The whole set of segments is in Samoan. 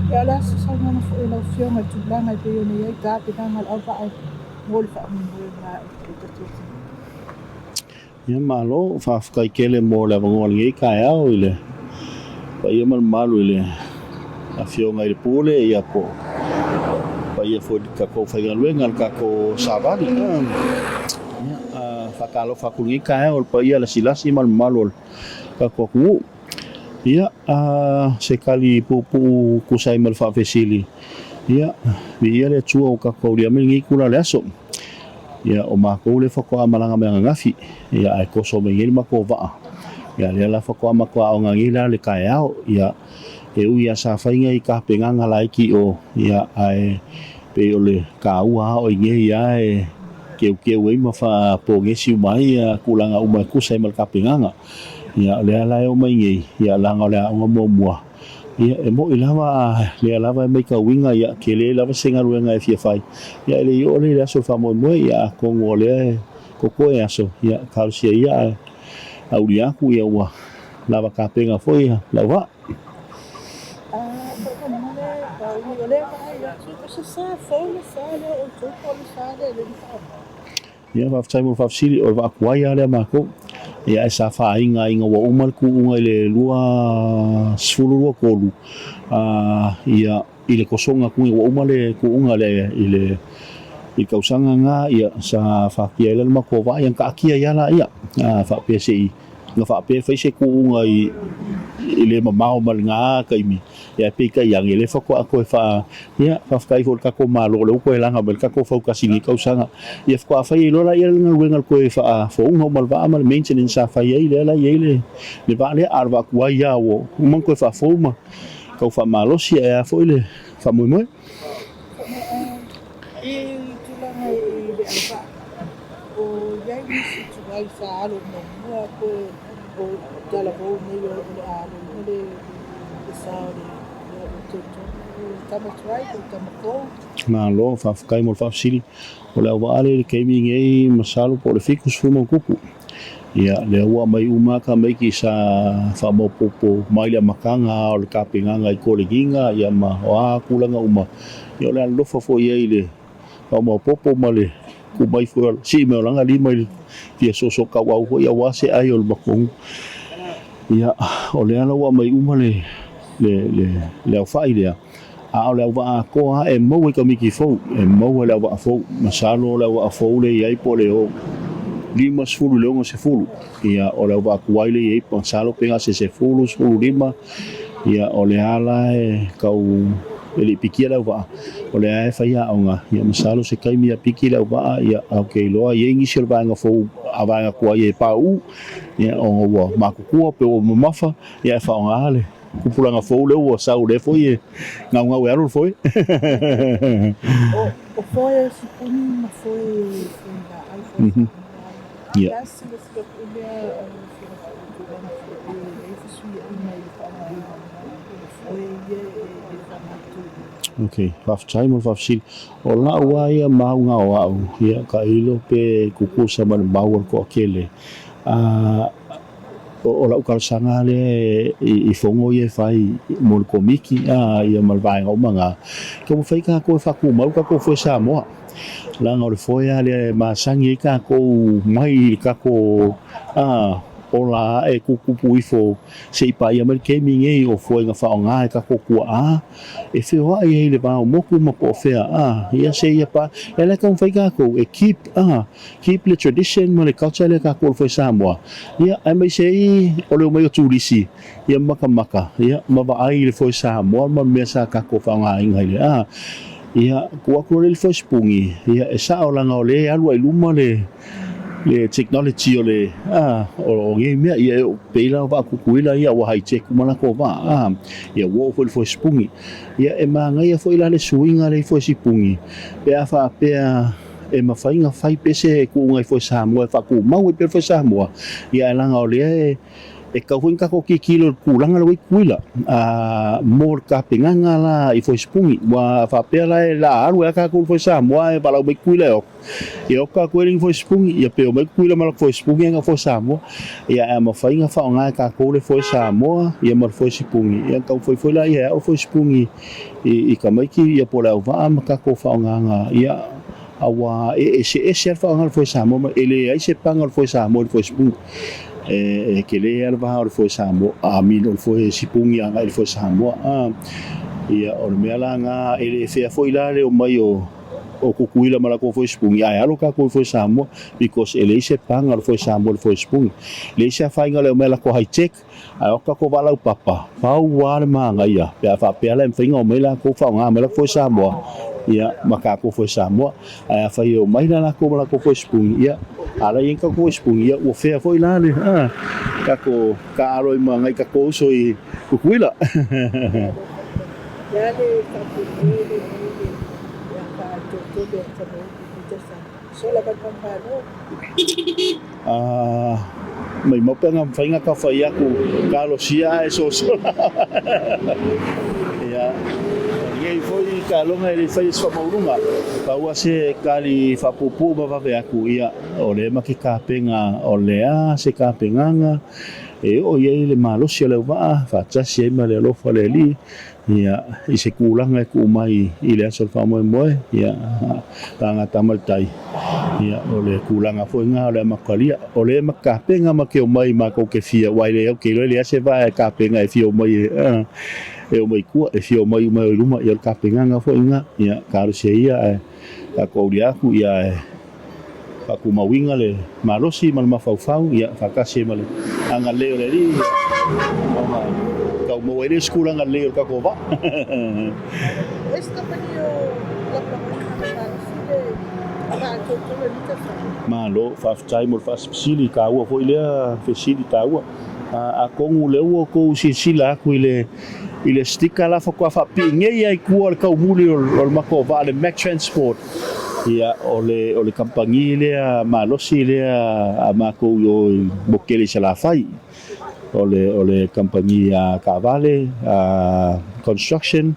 Ia, o le a se saunoaga foi a lau Afioga i tulaga e pei ona i ai tapenaga a le auvaa mo le faamoemoe o le tatou atunuu? Ia malo, faafetai tele mo le avanoa i lenei taeao i le paia ma le mamalu i le Afioga i le Pule, ia po o paia foi i le tatou faigaluega le tatou savali. Ia, faatalofa atu i lenei taeao i le paia lasilasi ma le mamalu o le tatou atunuu. Ia, se tali puupuu tusa ai ma le faafesili, ia, viia le Atua ua tatou aulia mai lenei itula o le aso. Ia, o matou lea faatoa malaga mai ananafi, ia, ae toso mai nei le matou vaa. Ia, lea la faatoa matou aoga nei la le taeao. Ia, e ui lava sa fai nai tapenaga laiti i o, ia, ae pei o le taua lava o i inei lava e teuteu ai ma faaponesi uma ai tulaga uma e tusa ai ma le tapenaga. Ia, o lea la e oo mai nei, ia, leaga o le aoga muamua, ia, e moni lava a lea lava e matauina, ia, tele lava se galuega e fia fai, ia, e le i oo lea i le aso o le faamoemoe, ia, atonu o lea e totoe aso, ia, talosia ia ae auli atu, ia, ua lava tapena foi ia lau vaa. Faamolemole, Pauli, o lea e vaai atu, o se sa fou le sa lea o outou po o le sa lea lea na faaaoga? Ia, faafetai mo le faafesili, o le vaa tuai lava lea matou. Ia, ae sa faaaiga ina ua uma le tuuga i le 2023, ia, i le tosoga atu ina ua uma le tuuga le, i le, i le tausaga lena, ia, sa faatia ai la le matou vaa, ia na taatia ai lava laia, faapea se i, na faapea e fai se tuuga i, i le mamao ma lena taimi. Ia peitai ane, lea faatoa toe faa, ia, faafetai foi i le tatou Malo o lea ua toe laga mai le tatou fautasi i lenei tausaga. Ia faatoa fai ai loa laia le galuega o le toe faafouga uma o le vaa ma le maintenance sa fai ai, lea la e i ai le vaa lea, a o le vaa tuai lava ua uma ona toe faafou ma tau faamalosi, ae a foi le faamoemoe. I tulaga i le auvaa, o i ai nisi tuai sa alo muamua pe o talavou nei o le a aloina le sa o le outou tama tuai po o tama fou? Malo, faafetai mo le faafesili. O le auvaa lea i le taimi nei masalo po o le 70+. Ia, lea ua aumai uma tamaiti sa faamaopoopo mai le amataga o le tapenaga i kolegiga ia ma o a tulaga uma. Ia o le alolofa foi i ai i le faamaopoopo ma le tuu mai foi o sii mai o lana lima i le fia soosootaua foi aua se ai o le matou. Ia, o lea la ua aumai uma le le le le aofai lea. A o le auvaa atoa lava e maua i tamaiti fou, e maua i le auvaa fou. Masalo o le auvaa fou lea e i ai po o le 50 i le 60. Ia, o le auvaa tuai lea e i ai, masalo pe gase 10, 15. Ia, o lea la e tau e le i pikia le auvaa, o lea e fai aoga. Ia, masalo se taimi a piki le auvaa, ia, ae ou te iloa e i ai nisi o le vaega fou, a vaega tuai e pauu, ia, ona ua matutua pe ua mamafa, ia, ae faaaoga le Tupulaga fou lea ua sau lea foi e gaugau e alu le foe. O foe sipuni ma foe laau foe Ia. Ia silasila foi lea tulaga foi e i ai fesuiaiga i le faaaogaina o foe ia e faamatuina. Ok, faafetai mo le faafesili. O lau lava ia mau na o au, ia tailo pe tutusa ma le mau a le toatele. O lau talosaga lea i fono ia e fai mo le Komiti ia ma le vaega uma na, taumafai tatou e faatumau tatou foe Samoa, leaga o le foe lava lea e masani ai tatou mai i le tatou ola ae tuputupu ifo se i paia mai le taimi nei o foe na faaaoga e tatou tuaa e feoai ai i le va o motu ma po o fea ia seia pa e la e taumafai tatou e keep Keep le tradition ma le culture lea tatou o le foe Samoa, ia aemaise ai o le omai o turisi ia makamaka ia ma vaai i le foe Samoa ma mea sa tatou faaaogaina i le a ia tuu atu loa lea i le foe sipungi, ia e sao leaga o lea e alu ai i luma le le technology o le a o nei mea ia e pei la o vaa Tutuila ia ua high tech uma latou vaa a ia ua oo foi i le foe sipungi. Ia e manaia foi la le suiga lea i foe sipungi pe a faapea. E mafai ona fai pe se kuuga i foe Samoa e faatumau ai pea le foe Samoa, ia ae leaga o lea e e tatau foi ona tatou tilotilo i le tulaga lea ua i ai Tutuila mo le tapenaga la i foe sipuni. Ua faapea la o le a alu ai lava tatou i le foe Samoa ae valaau mai Tutuila e o atu, ia o atu tatou e le ni foe sipuni, ia pe omai Tutuila ma latou foe sipuni ae na o foe Samoa. Ia ae a mafai ona faaaoga e tatou le foe Samoa ia ma le foe sipuni, ia ona taumafai foi lea e ao le foe sipuni i tamaiti ia po o le auvaa ma tatou faaaogaga ia aua e eseese lava le faaaoga o le foe Samoa ma e leai se paga o le foe Samoa i le foe sipuni. E tele lava le va o le foe Samoa, I mean o le foe sipuni agai i le foe Samoa. Ia o le mea la lena, e le fair foi la le omai o Tutuila ma latou foe sipuni ae alo tatou i foe Samoa because e leai se paga o le foe Samoa i le foe sipuni. Leai se afaina o le omai a latou high tech Ae o atu tatou vaa laupapa, pau lava le manaia pe a faapea la e mafai ona omai latou faaaoga mai latou foe Samoa, ia, ma tatou foe Samoa. Ae afai e omai la latou ma latou foe sipuni, ia, a la e i ai ni tatou foe sipuni, ia, ua fair foi la le, a, tatou taaalo ai ma nai tatou uso i Tutuila. Maimau pe ana mafai ona tafai atu talosia ae sosola. Ia, o lenei foi taaloga e le faia se faamaualuga. Pau lava se tali faapuupuu ma vave atu, ia, o lea ma te tapena o le a se tapenaga e oo i ai le malosi o le auvaa faatasi ai ma le alofa o le Alii. Ia, i se tulaga e tuu mai i le aso o le faamoemoe, ia, tagata ma le tai, ia, o le tulaga foi lena o le amatalia. O lea ma tapena ma te omai matou te fia, aua e le, ou te iloa e leai se vaa e tapena e fia omai e, e omai i tua, e fia omai uma e o i luma, ia o le tapenaga foi lena. Ia, talosia ia ae tatou aulia atu, ia, ae faatumauina le malosi ma le mafaufau, ia, faatasi ai ma le agalelei o le Alii, ia, ona tau maua ai lea o se tulaga lelei o le tatou vaa. Malo, faafetai mo le faasipisili, taua foi lea fesili taua. Atonu o lea ua outou silasila atu i le i le sticker la faatoa faapipii nei lava i tua o le taumuli o le matou vaa, le Mack Transport. Ia, o le o le kamupani lea malosi lea a matou i o i Mokele i Salafai. O le o le kamupani a taavale, a construction,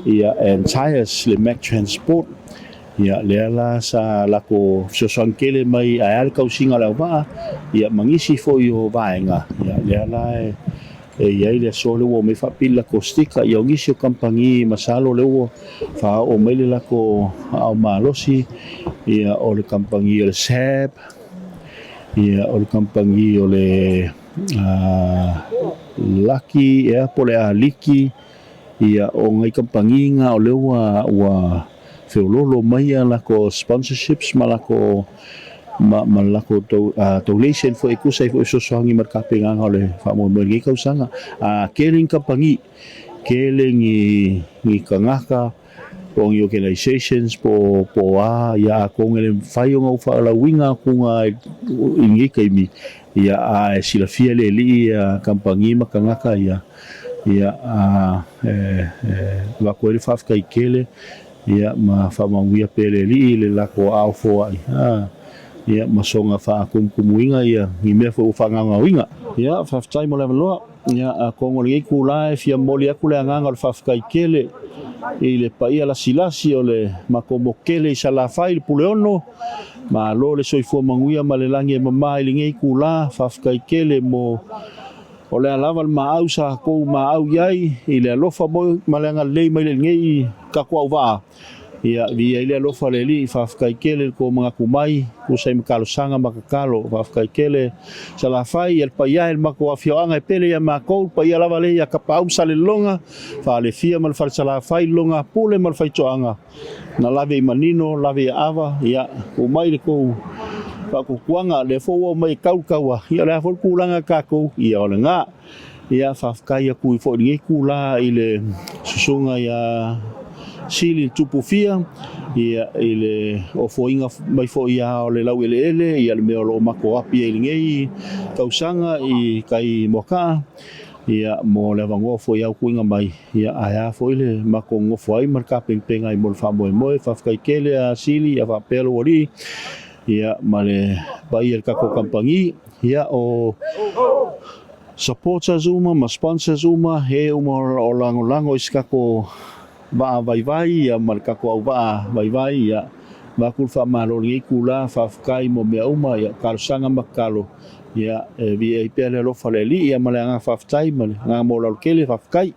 ia, and tires, le Mack Transport. Ia, lea la sa lako fesoasoani tele mai ae a le tausiga o le auvaa, ia, ma nisi foi o vaega, ia, lea la e E i ai le aso lea ua omai faapili lako sticker ia o nisi o kamupani masalo lea ua faaoo mai le lako aao malosi ia o le kamupani o le SAB ia o le kamupani o le Lucky ea po o le Aliki ia o nai kamupani na o lea ua ua feololo mai a lako sponsorships ma lako ma ma lako donation foi e tusa ai foi fesoasoani ma le tapenaga o le faamoemoe i lenei tausaga. A tele ni kamupani, tele ni ni tagata po o ni organizations po po o a ia atonu e le mafai ona ou faalauina atu i lenei taimi, ia a e silafia e le alii ia kamupani ma tagata ia Ia, a, e, e avatu ai le faafetai tele, ia, ma faamanuia pea e le Alii le latou aao foai, a, ia, ma soona faatumutumuina, ia, ni mea foi ua faagaogaoina. Ia, faafetai mo le avanoa. Ia, atonu o lenei itula e fia momoli atu le agaga o le faafetai tele i le paia lasilasi o le matou motu tele i Salafai, le Puleono. Malo le soifua manuia ma le lagi e mama i lenei itula. Faafetai tele mo. O le a lava le maau sa kou maau i ai i le alofa ma le agalelei mai le lenei tatou auvaa. Ia, viia ai le alofa o le Alii, faafetai tele le tou manatu mai, tusa ai ma talosaga ma tatalo, faafetai tele Salafai, ia le paia e le matou afioaga e pele ia matou, le paia lava lea ia Kapaau ma Salelologa, Falefia ma le Fale Salafai, le Logapule ma le Faitoaga, na lave i manino, lave i aava, ia, tuu mai le tou faatuatuaga, lea foi ua omai e tau le taua, ia o le a foi le tulaga a tatou, ia o lena. Ia, faafetai atu foi i lenei itula i le susuga ia Sili le Tupufia, ia, i le ofoina mai foi ia o le laueleele, ia le mea o lo o matou api ai i lenei tausaga i tai Moakaa. Ia, mo le avanoa foi i au tuuina mai, ia, ae a foi le matou nonofo ai ma le tapenapena ai mo le faamoemoe. Faafetai tele a Sili, ia faapea lou alii, ia, ma le paia i le tatou kamupani. Ia, o supporters uma ma sponsors uma, e uma o lagolago i se tatou vaa vaivai, ia, ma le tatou auvaa vaivai, ia, avatu le faamalo i lenei itula, faafetai mo mea uma, ia, talosaga ma tatalo, Ia, e viia ai pea le alofa o le Alii, ia ma le agaga faafetai ma le agaga maualalo tele, faafetai.